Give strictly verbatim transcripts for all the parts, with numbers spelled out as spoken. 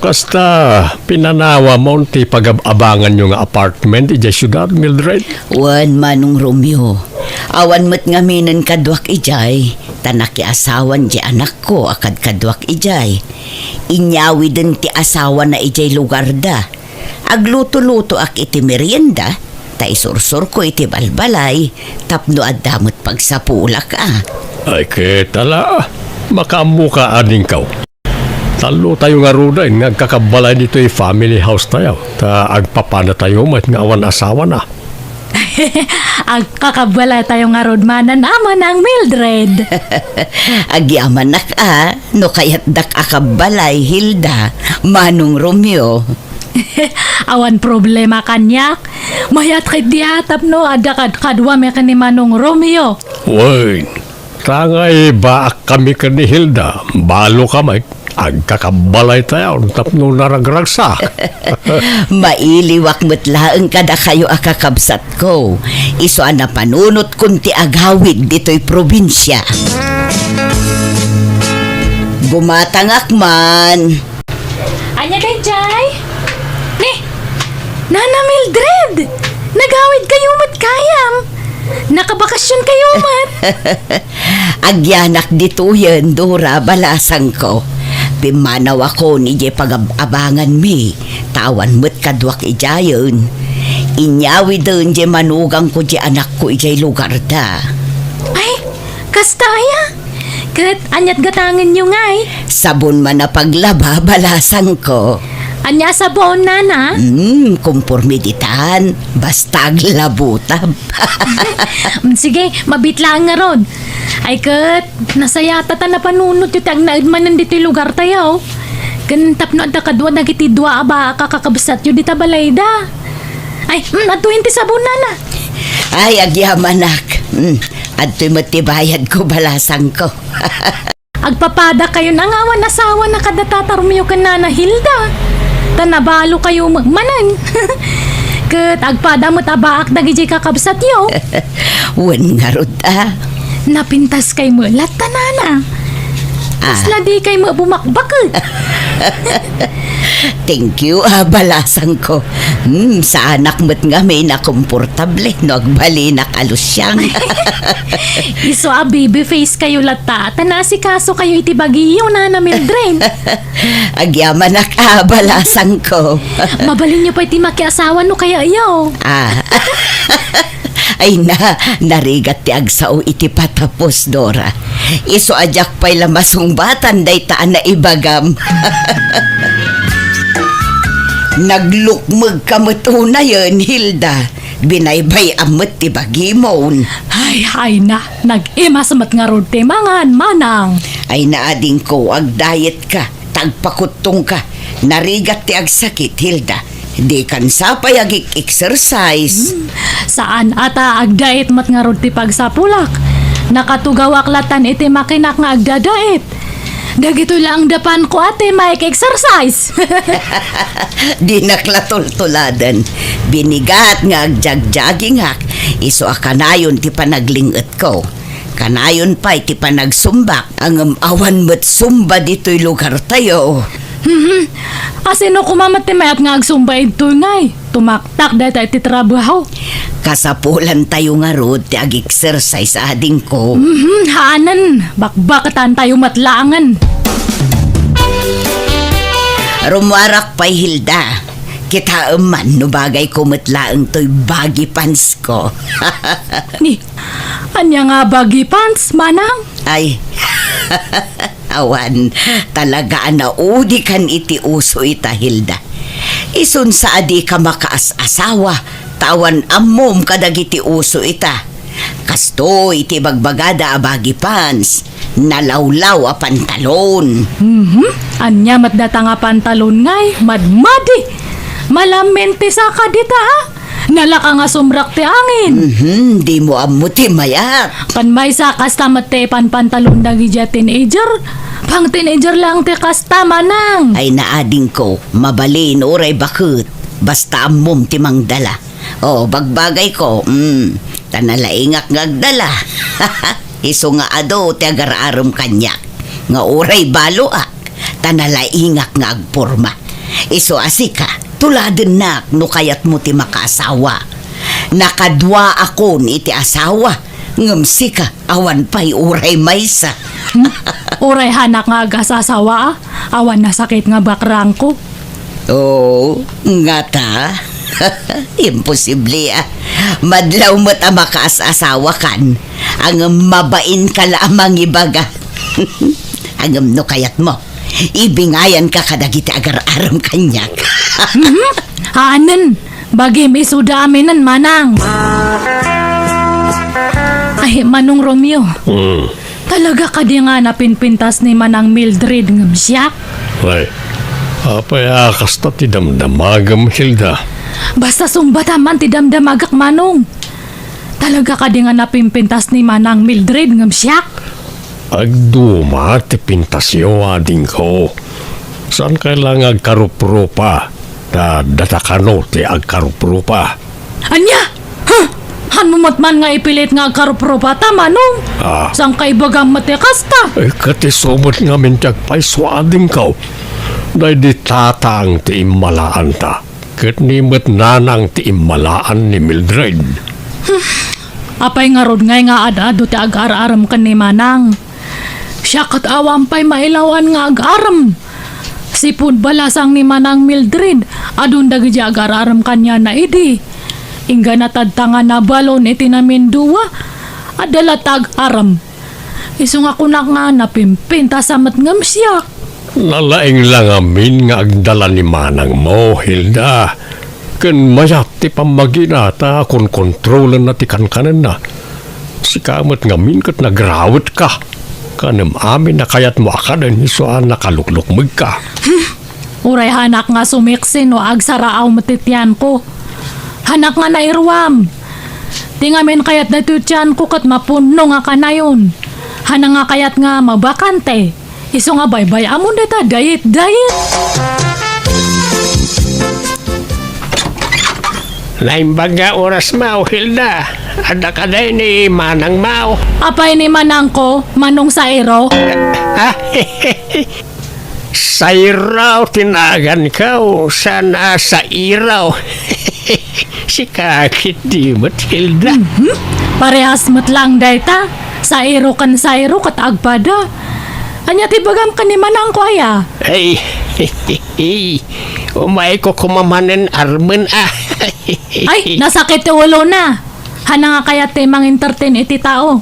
Kasta, pinanawamon ti pagab-abanganyo nga apartment idiay siudad, Mildred? Wen, Manong Romeo. Awan met ngaminen kaduak idiay, ta nakiasawan ti anakko a kadkaduak idiay. Inyawiden ti asawana idiay lugarda. Agluto-lutoak iti merienda, ta isursurko iti balbalay tapno adda met pagsapulak a. Ay, ket ala, makaammoka, adingko. Tallotayo ngaruden nga agkakabbalay ditoy family house tayo, ta agpapadatayo met nga awan asawana. Agkakabbalaytayo ngarud manen a, Manang Mildred. Agyamanak a, no kayatdak a kabbalay, Hilda, Manong Romeo. Awan problema kaniak. Mayat ket diay tapno adda kadkaduami ken ni Manong Romeo. Wen, ta ngay baakkami ken ni Hilda, balo kami, agkakabbalaytayo tapno naragragsak. Mailiwak met laeng kadakayo a kakabsatko, isu a napanunotkon ti agawid ditoy probinsia. Gumatangak man. Ania daydiay? Ni, Nana Mildred! Nagawid kayo met kayam! Nakabakasyon kayo met! Agyanak ditoyen, Dora, balasangko. Pimmanawakon idiay pagab-abanganmi, ta awan met kaduak idiayen. Inyawiden diay manugangko diay anakko idiay lugarda. Ay, kasta aya? Ket aniat gatangenyo ngay? Sabon man a paglaba, balasangko. Ania a sabon, nana? Hmm, komporme ditan. Basta aglabutab. Mm, sige, mabiit laeng ngarud. Ay ket, nasayata ta napanunotyo ti agnaed manen ditoy lugartayo. Ken tapno adda kadua dagiti dua a baak a kakabsatyo dita balayda. Ay, mm, adtoyen ti sabon, nana. Ay, agyamanak. Mm, adtoy met ti bayadko, balasangko. Agpapadakayon a nga awan asawana kadata a tarumyo ken Nana Hilda. Ta nabalokayo met manen. Ket agpada met a baak dagiti kakabsatyo. Wen ngarud a. Napintaskay met latta, nana. Ah. Kasla dikay met bumakbaket. Thank you, a, balasangko. Hmm, saanak met ngamin a komportable no agbalinak a lusiang. Isu a baby face kayo latta, ta naasikaso kayo iti bagiyo, Nana Mildred. Agyamanak a, balasangko. Mabalinyo pay ti makiasawa no kayayo. Ah. Ay na, narigat ti agsao iti patapos, Dora. Isu a diak pay la masungbatan dayta a naibagam. Naglukmegka met unayen, Hilda. Binaybay-am met ti bagimon. Ay, ay na, nag-imas met ngarud ti mangan, manang. Ay na, adingko, agdayetka. Tagpakuttongka. Narigat ti agsakit, Hilda. Dikan sapay agik-exercise. Hmm, saan a ta agdayet met ngarud ti pagsapulak. Nakatugawak latan iti makinak nga agdadayet. Dagitoy laeng dapanko a ti maik-exercise. Dinak la tultuladen. Binigat nga agjagjagingak. Isu a kanayon ti panagling-etko. Kanayon pay ti panagsumbak, ngem awan met sumba ditoy lugartayo. Mhm. Asino koma met ti mayat nga agsumba idtoy ngay? Tumaktak dayta iti trabaho. Kasapulantayo ngarud ti ag-exercise, adingko. Mhm, haanen. Bakbaketantayo met laengen. Rummuarak pay, Hilda. Kitaem man no bagayko met laeng toy baggy pants ko. Ni, ania nga baggy pants, manang? Ay, awan, talaga a naudikan iti uso ita, Hilda. Isun sa a dika makaas-asawa, ta awan ammom kadagiti uso ita. Kastoy ti ibagbagada a baggy pants, nalawlaw a pantalon. Mhm. Ania met data nga pantalon ngay, madmadi? Malamin ti saka dita, a? Nalaka nga sumrak ti angin. Mhm, dimo ammo ti mayat. Kan maysa, kasta met ti panpantalon dagiti teenager. Pang teenager lang ti kasta, manang. Ay, naadingko, mabalin uray baket. Basta ammom ti mangdala. O, bagbagayko, mm, ta nalaingak nga agdala. Isu nga adu ti agar-arem kaniak, nga uray baloak, ta nalaingak nga agporma. Isu a sika, tuladennak no kayatmo ti makaasawa. Nakaduaakon iti asawa, ngem sika, awan pay uray maysa. Hmm? Uray hanak nga agasasawa, a? Awan nasakit nga bakrangko. Oo, ngata? Imposible, a. Madlaw met a makaas-asawakan, ngem mabainka la a mangibaga. Ngem no kayatmo, ibingayanka kadagiti agar-arem kaniak. Mhm. Haanen, bagim isuda aminen, manang. Ay, Manong Romeo. Mm. Talaga kadi nga napinpintas ni Manang Mildred ngem siak? Ay, apay a kasta ti damdamagem, Hilda? Basta sungbatam man ti damdamagak, Manong. Talaga kadi nga napinpintas ni Manang Mildred ngem siak? Agduma ti pintasyo, adingko. Saankay la nga agkaruprupa, ta data kano ti agkaruprupa. Ania? Huh! Hanmo met man nga ipilit nga agkaruprupa ta, Manong? Ah. Saankay ibagam met ti kasta? Eh, ket isu met ngamin ti agpayso, adingko. Daydi tatang ti immalaanta. Ket ni met nanang ti immalaan ni Mildred. Hmm. Apay ngarud ngay nga ad-adu ti agar-arem ken ni manang? Siak ket awan pay mailawan nga agarem. Sipud balasang ni Manang Mildred, adun dagiti agar-arem kaniana idi. Inggana tadta nga nabalon iti namindua, adda latta agarem. Isu nga kunak nga napimpintas a met ngem siak. Nalaing la ngamin nga agdala ni manangmo, Hilda. Ken mayat ti pammagina ta konkontrolenna ti kankanenna. Sika met ngamin ket nagrawetka. Kanem amin a kayatmo a kanen isu a nakaluklukmegka. Hmm. Uray hanak nga sumiksi no agsaraaw met ti tianko. Hanak nga nairuam. Ti ngamin kayat daytoy tianko ket mapunno nga kanayon. Hana nga kayat nga mabakante. Isu nga baybay-amon dayta diet-diet. Naimbag nga orasmo, Hilda. Adda kadi ni manangmo? Apay ni manangko, Manong Sairo? Ah, Sairo ti naganko, saan a Sairo. Sika ketdi met, Hilda. Mhm. Parehas met laeng dayta. Sairo ken Sairo ket agpada. Ania ti ibagam ken ni manangko aya? Ay, umayko koma manen armen a. Ay, nasakit ti ulona. Hana nga kayat ti mangentertain iti tao.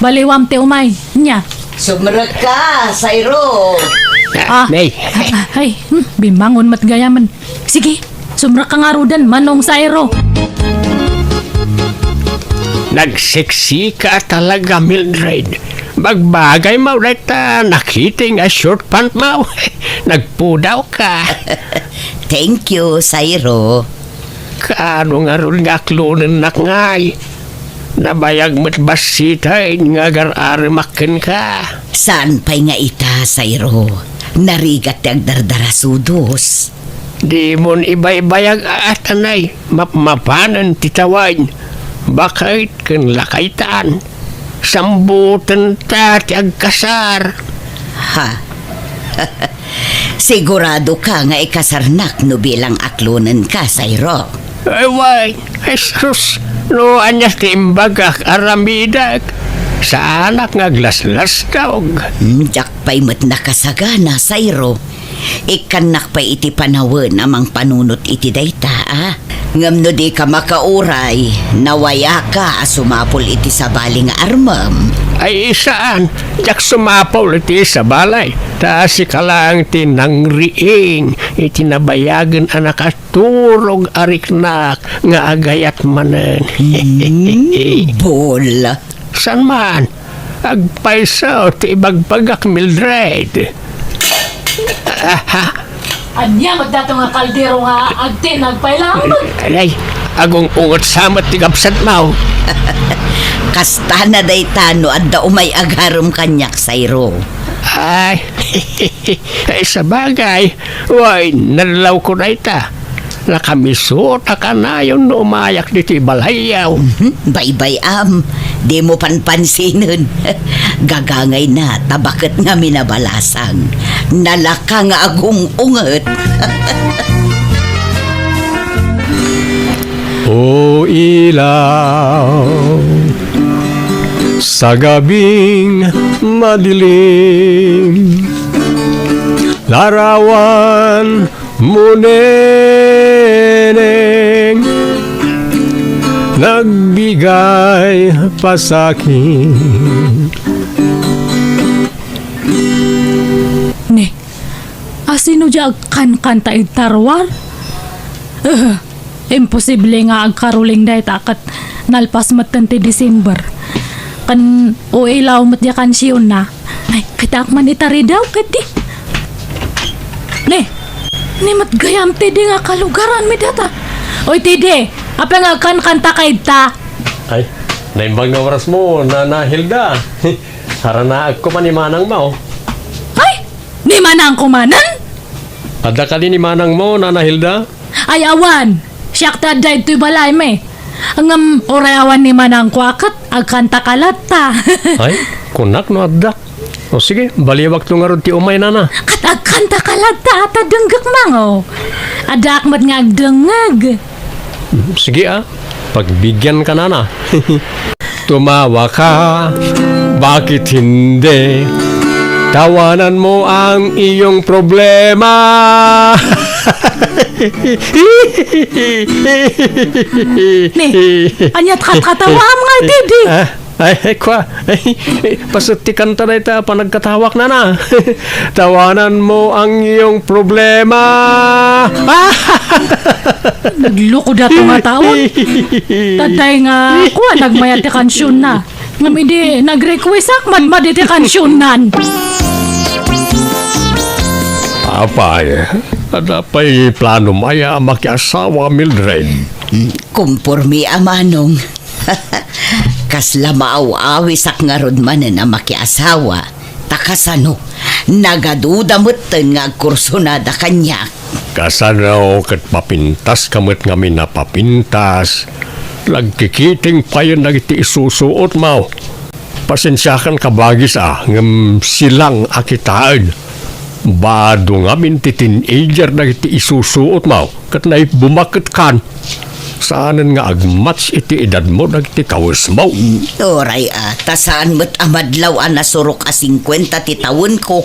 Baliwam ti umay. Nia? Sumrekka, Sairo. Ah, ah, Nay. Ah, ah, ay, hmm, bimmangon met gayamen. Sige, sumrekka ngaruden, Manong Sairo. Nagseksika talaga, Mildred. Bagbagaymo dayta nakiting a short pantmo. Nagpudawka. Thank you, Sairo. Kaano ngarud nga aklonennak ngay? Nabayag met bassiten nga agar-aremak kenka. Saan pay nga ita, Sairo? Narigat ti agdardarasudos. Dimon ibaybayag a atanay, mapmapanen ti tawen. Baket ken lakaytan. Sambutenta ti agkasar. Ha? Siguradoka nga ikasarnak no bilang aklonenka, Sairo? Ay, wen, Jesus, no ania ti imbagak, aramidek. Saanak nga aglaslastog. Hmm, diak pay met nakasagana, Sairo. Ikkannak pay iti panawen a mangpanunot iti dayta, a? Ngem no dika makauray, nawayaka a sumapul iti sabali nga armem. Ay, saan, diak sumapul iti sabali. Ta sika laeng ti nangriing iti nabayagen a nakaturog a riknak nga agayat manen. Hmm, bol. Saan man? Agpayso ti ibagbagak, Mildred. Aha. Ania met dato nga kaldero nga agtinag pay laeng? Ay, agung-ungot sa met ti gabsatmo. Kasta na dayta no adda umay agarem kaniak, Sairo. Ay, ay, sabagay. Way, nalawko dayta. Nakamisut a kanayon no umayak ditoy balayyo. Mhm. Baybay-am, dimo panpansinen. Gagangayna ta baket ngamin a balasang. Nalaka nga agung-unget. O ilaw, sa gabing madilim, larawan mo, Neneng, nagbigay pa sa'kin. Ne, asino diay agkankanta iti tarwar? Eh, imposible nga agkaroling dayta ket nalpas metten ti December. Ken o ilaw met diay kansionna. Ay, kitaak man ita ridaw, ket di. Ne, ni met gayam ti di nga kalugaran mi data. Oy, ti di, apay nga agkankanta ka ita? Ay, naimbag nga oras mo, Nana Hilda. Haranaek ko man ni manang mo. Ay, ni manang ko manen? Adda kadi ni manang mo, Nana Hilda? Ay, awan. Siak ti adda itoy balay mi. Ngem uray awan ni manang ko a ket agkanta ka latta. Ay, kunak no adda. O sige, baliwakto ngarud ti umay, Nana. Ket agkanta ka latta, ta denggek mango. Addaak met nga agdengngeg. Sige, ah. Pagbigian ka, Nana. Tumawa ka, bakit hindi? Tawanan mo ang iyong problema. Ne, ania't katkatawaam nga iti di? Ah, ay, ay, kwa. Ay, paset ti kanta dayta a panagkatawak, Nana. Tawanan mo ang iyong problema. Nagloko dato nga taon. Tatay nga, kwa, nagmayat ti kansionna. Ngem idi nag-request ak, madmadi ti kansionnan. Apay, adda pay planom aya a makiasawa, Mildred? Kumpormi a manong. Kasla maaw-awisak ngarud manen a makiasawa. Ta kasano, nagaduda metten nga agkursunada kaniak. Kasano ket papintaska met ngamin a papintas? Nagkikiting payen dagiti isusuotmo. Pasensiakan kabagis a, ngem silang a kitaen. Bado ngamin ti teenager dagiti isusuotmo, ket naibbumak ket kan. Saanen nga agmatch iti edadmo dagiti kawesmo. Uray a, ta saan met a madlaw a nasurok a singkuenta ti tawenko.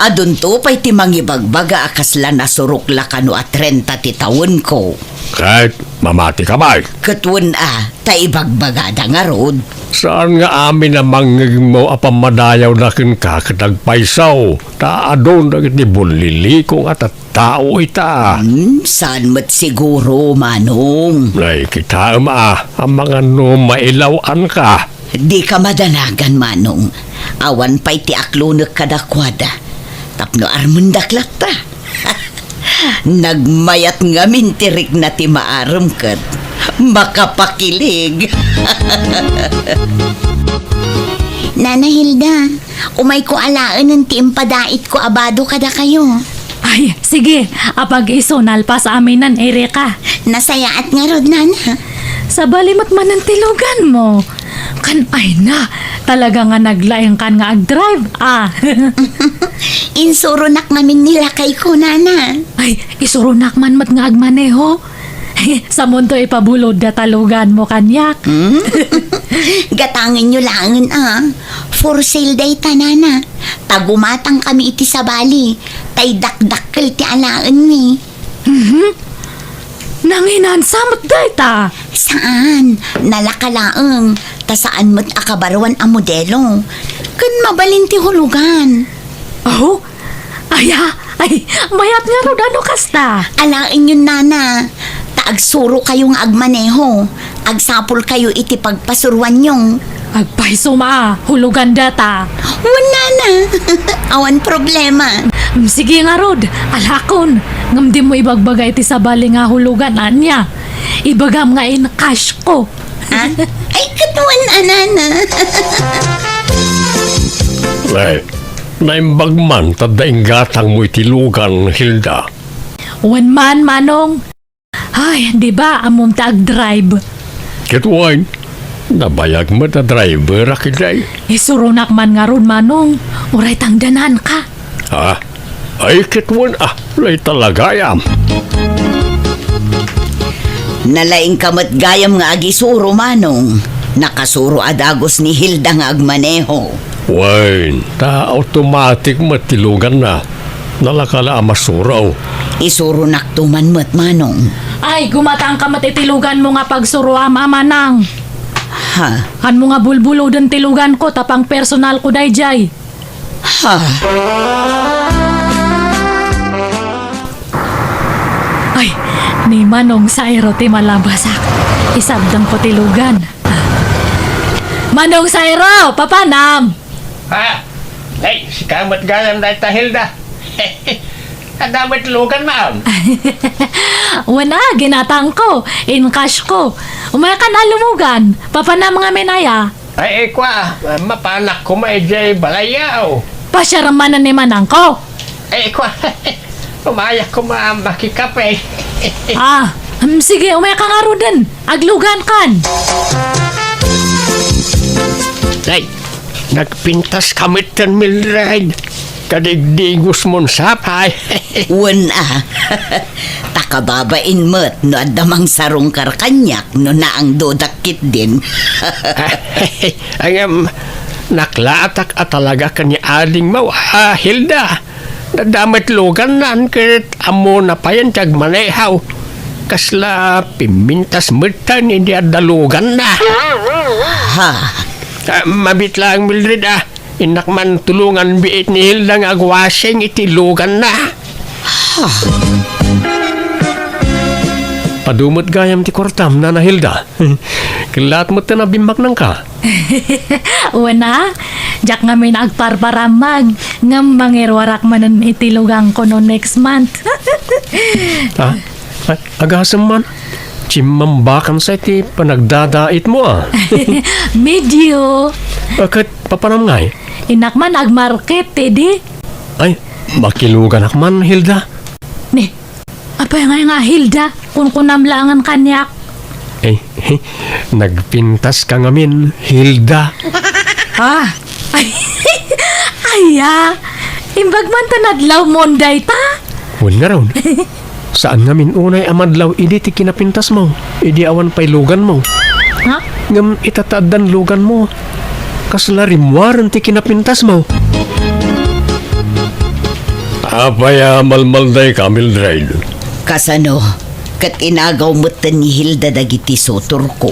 Adunto pay ti mangibagbaga a kasla nasurok la kano a trenta ti tawenko. Ket mamati ka, bay? Ket wen a, ta ibagbagada ngarud. Saan nga amin a mangngegmo a pammadayawda kenka ket agpayso, ta adun dagiti bulliliko nga tattao ita. Hmm, saan met siguro, Manong? Ay, kitaem a, amangan no mailaw-anka. Dika madanagan, Manong. Awan pay ti aklonek kadakuada. Tapno armendak latta. Nagmayat ngamin ti rikna ti maarem ket makapakileg. Nana Hilda, umayko alaenen ti impadaitko a bado kadakayo. Ay, sige, apag-isu, nalpas aminen, irika. Nasayaat ngarud, Nana. Sabali met manen ti luganmo. Kan ay na, talaga nga naglaingkan nga agdrive, ah. Insuronak ngamin ni lakayko, Nana. Ay, isuronak man met nga agmaneho. Samonto ipabulod da ta luganmo kaniak. Hmm? Gatangenyo laengen, ah. For sale dayta, Nana. Ta gumatangkami iti sabali. Tay dakdakkel ti alaenmi. Mhm. Nanginansa met dayta? Saan, nalaka laeng, ta saan met a kabaruan a modelo. Ken mabalin ti hulugan. Oh? Aya, ay, mayat ngarud no kasta. Alaenyon, Nana, ta agsurokayo nga agmaneho. Agsapulkayo iti pagpasuroanyo. Agpayso, ma, hulugan data. Wen, Nana. Awan problema. Mm, sige ngarud, alakon. Ngem dimo ibagbaga iti sabali nga hulugan, ania? Ibagam nga in-cash ko. Ha? Ay, ket wen a, Nana. Ay, naimbag man, ta adda inggatangmo iti lugan, Hilda. Wen man, Manong. Ay, di ba, ammom ta agdrive? Ket wen, nabayag met a driver a ketdi. Isuronak man ngarud, Manong. Uray tangdananka. Ah, ay, ket wen, ah, uray talaga, am. Nalaingka met gayam nga agisuro, Manong. Nakasuro a dagus ni Hilda nga agmaneho. Wen, ta automatic met ti luganna. Nalaka la a masuro. Isuronakto man met, Manong. Ay, gumatangka met iti luganmo nga pagsuroam, Manang. Ha? Kaanmo nga bulbuloden ti luganko, ta pangpersonalko daydiay. Ha? Ay, ni Manong Sairo ti malabasak. Isabdengko ti lugan. Manong Sairo, papanam? Ha? Ay, sika met gayam dayta, Hilda. Adda met lugan, ma'am. Wen a, ginatangko. In cash ko. Umaykan a lumugan. Papanam ngamin aya. Ay, ay, kua, mapanak koma idiay balay, aw. Pasiar manen ni Manangko. Ay, kua, umayak koma makikape. Ah, hmm, sige, umayka ngaruden. Aglugankan. Ay, nagpintaska metten, Mildred. Kadigdigosmon sapay. Wen a. Ta kababain met no adda mangsarungkar kaniak no naangdodak ketdin. Ngem, naklaatak a talaga ken ni adingmo a Hilda. Adda met lugannan ket ammona payen ti agmaneho. Kasla pimmintas metten idi adda luganna. Ha? Ah, mabiit laeng, Mildred, ah. Innak man tulongan biit ni Hilda nga agwasing iti luganna. Adu met gayam ti kuartam, Nana Hilda. Kellaat met ta nabimmaknangka. Wen a, diak ngamin agparparamag, ngem mangiruarak manen iti luganko no next month. Ah, a-, agasem man. Chimmambakam sa iti panagdadaitmo, a. Medio. A, ket papanam ngay? Innak man agmarket, Teddy. Ay, makiluganak man, Hilda. Ni, apay ngay nga Hilda? Kunkunam laengen kaniak. Eh, nagpintaska ngamin, Hilda. Ah, ay, aya, imbag man ta nadlawmon dayta? Wen ngarud. Saan ngamin unay a madlaw idi ti kinapintasmo, idi awan pay luganmo. Ha? Ngem ita ta addan luganmo, kasla rimmuaren ti kinapintasmo. Apay a malmaldayka, Mildred? Kasano? Ket inagaw metten ni Hilda dagiti sutorko.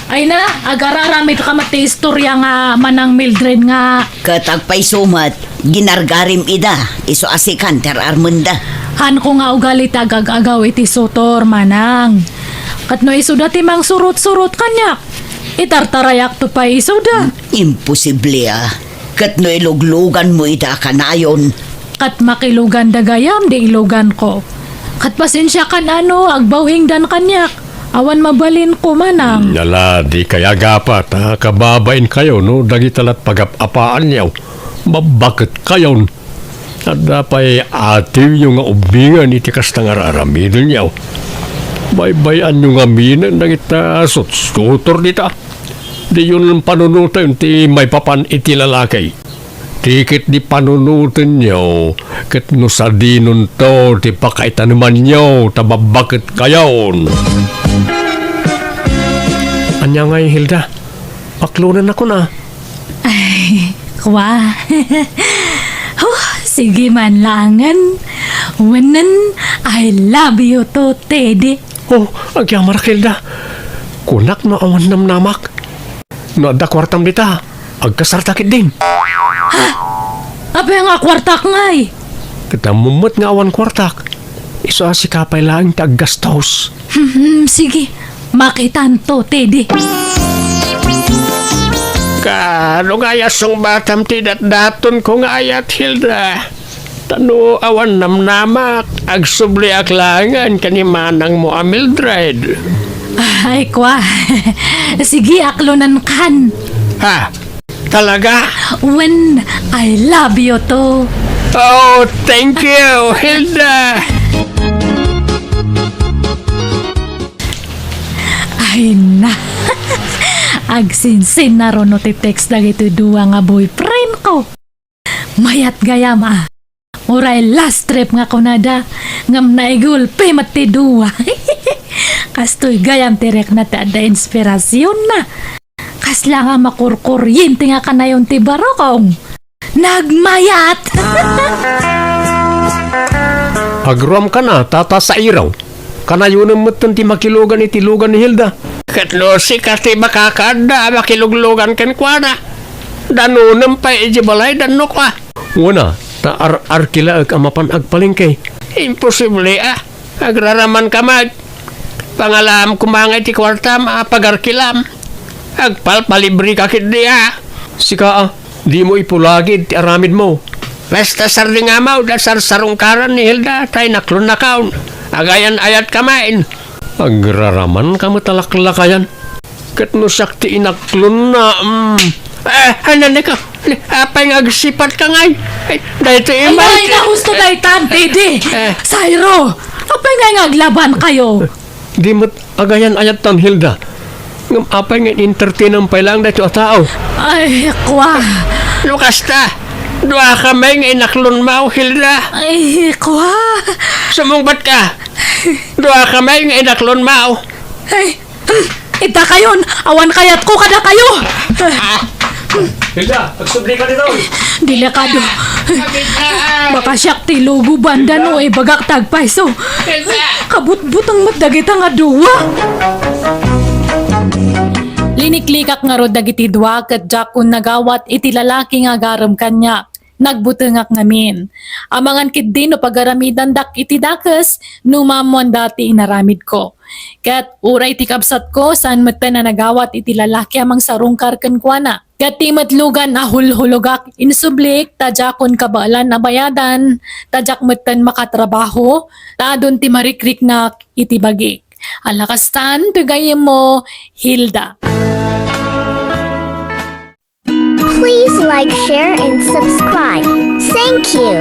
Ay na, agar-aramidka met ti istoria nga manang Mildred nga. Ket agpayso met, ginargarim ida, isu a sikan ti ar-armenda. Haanko nga ugali ti agag-agaw iti sutor, manang. Ket no isuda ti mangsurot-surot kaniak, itartarayakto pay isuda. Imposible a. Ket no ilugluganmo ida a kanayon. Ket makiluganda gayam di iluganko. Ket pasensiakan a no agbawhingdan kaniak. Awan mabalinko, manang. Ala, dikay agapat a kababainkayo no dagita lat pagap-apaanyo. Babbaketkayon. Adda pay atiwyo nga ubbingen iti kasta nga ar-aramidenyo. Baybay-anyo ngaminen dagita sutsutor dita. Diyon panunoten ti maipapan iti lalaki. Ti ketdi panunotenyo, ket no sadinonto ti pakaitanemanyo, ta babbaketkayon. Ania ngay, Hilda? Paklonennakon a. Ay, kua. Huh, sige man laengen. Wenen, I love you too, Teddy. Oh, agyamanak, Hilda. Kunak no awan namnamak. No adda kuartam dita, agkasarta ketdin. Ha? Apay nga kuartak ngay? Ket ammom met nga awan kuartak. Isu a sika pay laeng ti aggastos. Hmm, sige. Makitanto, Teddy. Kaano ngay a sungbatam ti datdatonko nga ayat, Hilda? Ta no awan namnamak, agsubliak laengen ken ni manangmo a Mildred. Ay, kua. Sige, aklonenkan. Ha? Talaga? Wen, I love you too. Oh, thank you, Hilda. Ay na. Agsinsinnaruno ti text dagitoy dua nga boyfriend ko. Mayat gayam a. Uray last trip nga kunada, ngem naigulpi met ti dua. Kastoy gayam ti rikna ti adda inspirasionna. Kasla nga makurkuryente nga kanayon ti barukong. Nagmayat! Agruamkan a, Tata Sairo. Kanayonem metten ti makilugan iti lugan ni Hilda. Ket no sika ti makakaadda a makiluglugan kenkuana, danonem pay idiay balayda no kua. Wen a, ta ar-arkilaek a mapan agpalengke. Imposible a. Agraramanka met. Pangalaam koma nga iti kuartam a pagarkilam. Agpalpalibreka ketdi a. Sika a, dimo ipulagid ti aramidmo. Basta sardingamo da sarsarungkaran ni Hilda ta inaklonnakaon. Agayan-ayatka met. Agraramanka met a laklakayan. Ket no siak ti inaklonna, mm. Eh, ay, nanay ka. Apay nga agsipatka ngay? Ay, daytoy Ay, imat. Ay, na, husto daytan, Teddy. Eh. Sairo, apay nga nga aglabankayo? Di met agayan-ayattan, Hilda. Ngem apay nga entertainam pay laeng daytoy a tao? Ay, kua. No kasta, duakami nga inaklonmo, Hilda. Ay, kua. Sumungbatka. Duakami nga inaklonmo. Ay, hmm, itakayon, awan kayatko kadakayo. Ah, Hilda, agsubli ka dito. Delikado. Baka siak ti luguban da no ibagak ti agpayso. Kabutbuteng met dagita nga dua. Liniklikak ngarud dagiti dua ket diakon nagawat iti lalaki nga agarem kaniak. Nagbutengak ngamin. Amangan ketdi no pagaramedandak iti dakes no maammoanda ti inaramidko. Ket uray ti kabsatko, saan metten a nagawat iti lalaki a mangsarungkar kenkuana. Ket ti met lugan a hulhulogak, insublik ta diakon kabaelan a bayadan, ta diak metten makatrabaho, ta adun ti marikriknak iti bagik. Ala kastan, ti gayyemmo, Hilda. Please like, share, and subscribe. Thank you.